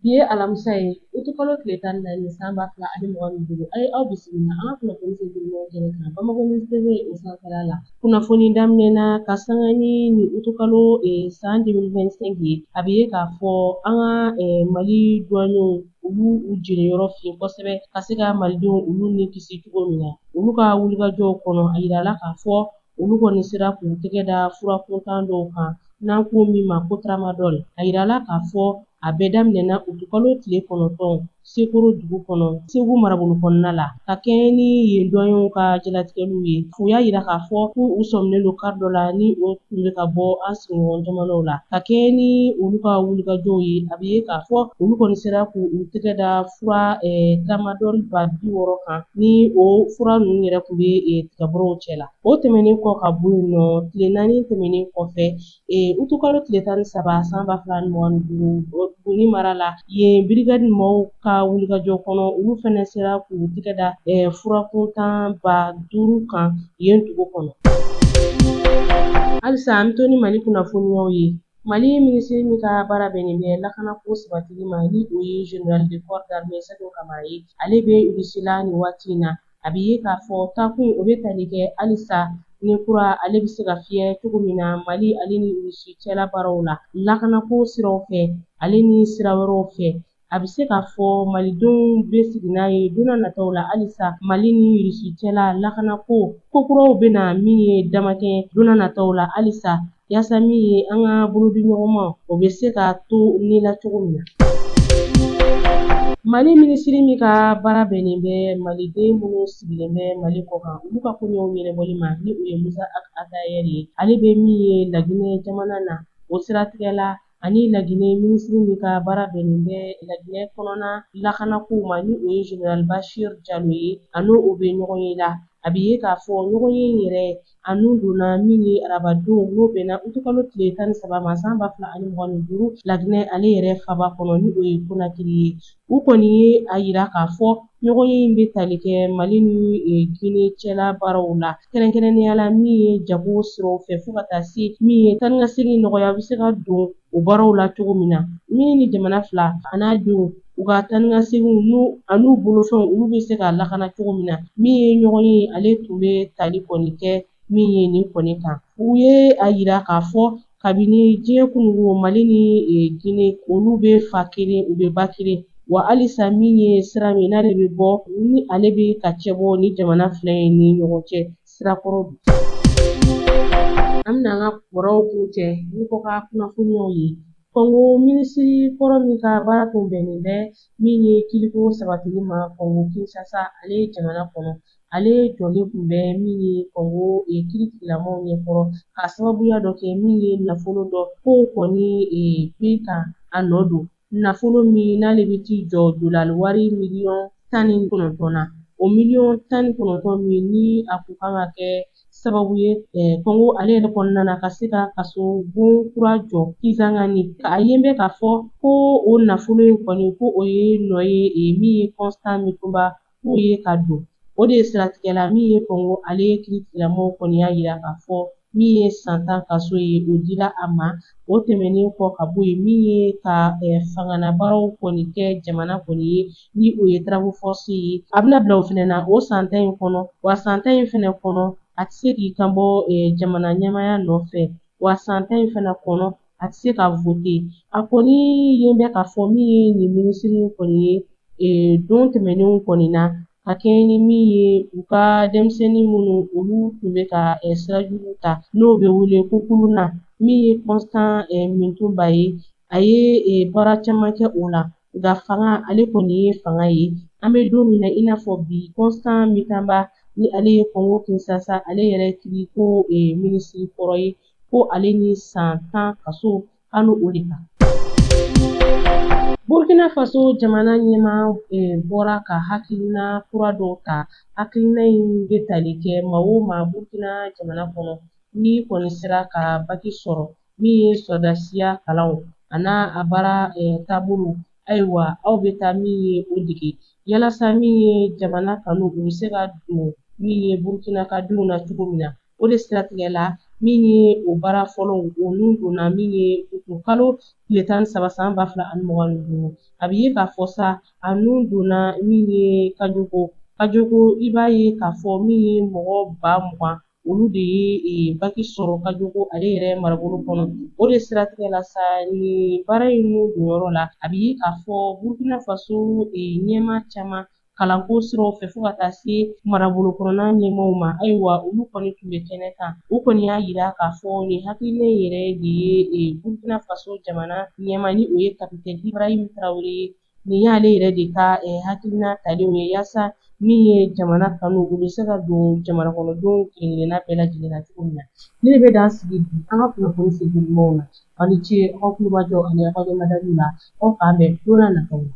Bi ye alamisa ye, utukalo tile 14 san 2025. A ye aw bisimila an ka kunnafoni se duuru kɛnɛ kan Bamakɔ News TV o sanfɛla la. Kunnafoni daminɛ na ka sanga ni nin utukalo san 2025 ye, a bɛ ye k'a fɔ an ka Mali duwanɲɛw olu u jeniyɔrɔ fin kosɛbɛ ka se ka malidenw olu ni kisi cogo min na. Olu ka wulikajɔw kɔnɔ, a yirala k'a fɔ olu kɔni sera k'u tɛgɛ da fura kuntan dɔw kan n'an ko min ma ko tramadol. A yirala k'a fɔ a bɛɛ daminɛna utukalo tile 9 Sekoro dugu kɔnɔ, Segu marabolo kɔnɔna la, ka kɛɲɛ ni yen duwanɲɛw ka jalatigɛliw ye. U y'a yira k'a fɔ ko u sɔminen don kari dɔ la ni o tun bɛ ka bɔ an sigiɲɔgɔn jamanaw la. Ka kɛɲɛ ni olu ka wulikajɔw ye, a bɛ ye k'a fɔ olu kɔni sera k'u tɛgɛ da fura tramadol 60 000 kan, ni o fura ninnu yɛrɛ tun bɛ tigabɔrɔw cɛ la. O tɛmɛnen kɔ ka bɔ yen nɔ, tile 4 tɛmɛnen kɔfɛ, utukalo tile 13 san 2025, Buguni mara la, yen brigade maaw ka wulikajɔ kɔnɔ, olu fana sera k'u tɛgɛ da fura kuntan 5000 kan yen dugu kɔnɔ. Halisa an bɛ to ni Mali kunnafoniyaw ye. Mali minisiri min ka baara bɛnnen bɛ lakanako sabatili ma, ni o ye général de corps d'armée Sadio Kamara ye, ale bɛ Russie la nin waati in na. A bɛ ye k'a fɔ taakun o bɛ tali kɛ halisa ni kura ale bɛ se ka fiyɛ cogo min na Mali ale ni Russie cɛla baaraw la, lakanako siraw fɛ ale ni sira wɛrɛw fɛ. A bɛ se k'a fɔ malidenw bɛ sigi n'a ye don nataw la, halisa Mali ni Russie cɛla lakanako kokuraw bɛ na min ye damakɛ don nataw la, halisa yaasa min ye an ka bolodiɲɔgɔnma o bɛ se ka to ni la cogo min na. Mali minisiri min ka baara bɛnnen bɛ maliden minnu sigilen bɛ Mali kɔkan, olu ka koɲɛw ɲɛnabɔli ma, ni o ye Musa Atayɛri ye, ale bɛ min ye Laginɛ jamana na, o siratigɛ la, ani Laginɛ minisiri min ka baara bɛnnen bɛ Laginɛ kɔnɔna lakanakow ma, ni o ye général Bachir Jalo ye, a n'o o bɛ ɲɔgɔn ye la. A bɛ ye k'a fɔ ɲɔgɔn ye yɛrɛ a nun donna min ye arabadon, n'o bɛnna utukalo tile 13 ma san 2025, Laginɛ ale yɛrɛ faba kɔnɔ, ni o ye Konakiri ye. U kɔni ye a yira k'a fɔ ɲɔgɔn ye in bɛ tali kɛ Mali ni Gine cɛla baaraw la, kɛrɛnkɛrɛnnenya la min ye jago siraw fɛ, fo ka taa se min ye taa ni ka segin nɔgɔya bɛ se ka don o baaraw la cogo min na, min ni jamana fila a n'a denw u ka taa ni ka seginw n'u an'u bolofɛnw olu bɛ se ka lakana cogo min na. Min ye ɲɔgɔn ye, ale tun bɛ tali kɔni kɛ min ye nin kɔni kan. U ye a yira k'a fɔ kabini diɲɛ kununko, Mali ni Gine olu bɛ fa kelen, u bɛ ba kelen wa. Halisa min ye sira min n'ale bɛ bɔ ni ale bɛ ka cɛbɔ ni jamana fila in ni ɲɔgɔn cɛ sirakɔrɔ don. An bɛna an ka kibaruyaw kuncɛ ni kɔkan kunnafoniyaw ye. Kɔngo minisiri kɔrɔ min ka baara tun bɛnnen bɛ min ye kiiriko sabatili ma Kɔngo Kinshasa ale jamana kɔnɔ, ale jɔlen tun bɛ min ye Kɔngo kiiritigilamaw ɲɛkɔrɔ k'a sababuya dɔ kɛ min ye nafolo dɔ ko kɔni bɛ ka a nɔ don, nafolo min n'ale bɛ t'i jɔ dolari wari miliyɔn 19 na. O miliyɔn 19 min ni a kun kan ka kɛ sababu ye Kɔngo ale yɛrɛ kɔnɔna na ka se ka kaso bon kura jɔ Kisangani. A ye bɛ k'a fɔ ko o nafolo in kɔni ko o ye nɔ ye min ye Constant Mutamba k'o ye ka don. O de siratigɛ la, min ye Kɔngo ale kiiritigilamaw kɔni y'a yira k'a fɔ min ye san 10 kaso ye, o dila a ma. O tɛmɛnen kɔ ka bɔ yen, min ye ka fanganabaaraw kɔni kɛ jamana kɔni ye, ni o ye travaux forcés ye, a bɛna bila o fɛnɛ na o san 10 in kɔnɔ. Wa san 10 in fɛnɛ kɔnɔ, a tɛ se k'i kan bɔ jamana ɲɛmaaya nɔfɛ. Wa san 10 in fɛnɛ kɔnɔ, a tɛ se ka voter. A kɔni ye bɛ k'a fɔ min ye nin minisiri kɔni ye don tɛmɛnenw kɔni na, ka kɛɲɛ ni min ye u ka denmisɛnnin minnu olu tun bɛ ka sira jugu ta, n'o bɛ wele ko kuluna, min ye Constant Mutamba ye, a ye baara caman kɛ o la. Nka fanga ale kɔni ye fanga ye. An bɛ don min na i n'a fɔ bi, Constant Mutamba ni ale ye Kɔngo Kinshasa ale yɛrɛ kiiriko minisiri kɔrɔ ye, ko ale ni san 10 kaso an o de kan. Burkina Faso jamana ɲɛmaa bɔra ka hakilina kura dɔw ta. Hakilina in bɛ tali kɛ maa o maa Burkina jamana kɔnɔ n'i kɔni sera ka baki sɔrɔ min ye sɔrɔdasiya kalanw a n'a a baara taabolo, ayiwa aw bɛ taa min ye o dege, yalasa min ye jamana kanu u bɛ se ka don min ye Burkina ka denw na cogo min na. O de siratigɛ la, Min ye o baara fɔlɔ o nun donna min ye kalo tile 13 san 2025. A bɛ ye k'a fɔ sa, a nun donna min ye Kajogo. Kajogo, i b'a ye k'a fɔ min ye mɔgɔ 20,000, olu de ye baki sɔrɔ Kajogo ale yɛrɛ marabolo kɔnɔ. O de siratigɛ la sa, nin baara in nun donyɔrɔ la, a bɛ ye k'a fɔ Burkina Faso ɲɛmaa caman kalanko siraw fɛ fo ka taa se marabolo kɔnɔna ɲɛmaaw ma, ayiwa, olu kɔni tun bɛ kɛnɛ kan. U kɔni y'a jira k'a fɔ nin hakilina yɛrɛ de ye Burkina Faso jamana ɲɛmaa, ni o ye kapitɛni Ibrahim Traoré ye. Nin y'ale yɛrɛ de ka hakilina talenw ye yaasa min ye jamana kanu, u bɛ se ka don jamana kɔnɔdenw kelenkelenna bɛɛ lajɛlen na cogo min na. Ne de bɛ dan sigi bi an ka kunnafoni sigi ɲumanw na. Aw ni ce aw ka kulomajɔ ani aw ka ɲɛmadali la. Aw k'an bɛn don n'a nataw la.